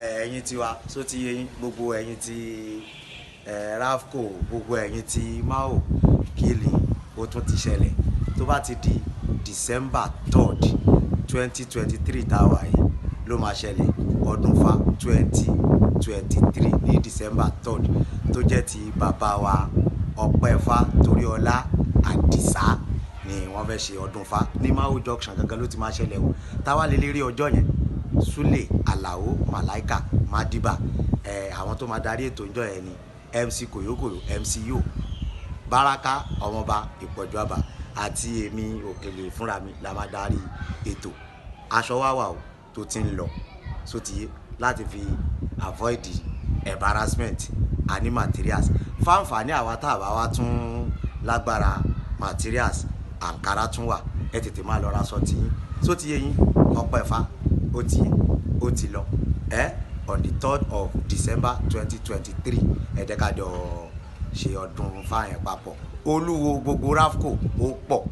Ẹ̀yin tiwa, só ti yé yín? Gbogbo ẹ̀yin ti Rafco, gbogbo ẹ̀yin ti Mao, kí ó tún ti ṣẹlẹ̀? Tó bá ti di December 3rd, 2023 tá a wà yìí ló máa ṣẹlẹ̀. Ọdún Ifá 2023 ní December 3rd, tó jẹ́ ti bàbá wa Ọpẹ́fà Toríọlá Àdìsá ni wọ́n fẹ́ ṣe ọdún Ifá ní Mao Junction gangan ló ti máa ṣẹlẹ̀ o. Táwa lè lérí ọjọ́ yẹn, Sule Alao Malaika Madiba, àwọn tó máa darí ètò ìjọ yẹn ni MC Koyokoyo, MC Yo, Baraka Ọmọọba Ìpọ̀jù Àbà àti èmi Òkèlè fúnra mi la máa darí ètò. Aṣọ wa wà o tó ti ń lọ sótìyé láti fi avoid embarrassment. Àní materials fáǹfààní àwa tá a bá wa tún lágbára materials, àǹkárá tún wà. Ẹ tètè máa lọ ra aṣọ tiyín sótìyé yín. Ọpẹ́ Ifá, ó ti ó ti lọ ẹ on the 3rd of December 2023. Ẹ jẹ́ ká jọ ṣe ọdún fáyẹn papọ̀. Olúwo gbogbo Rafco ó pọ̀.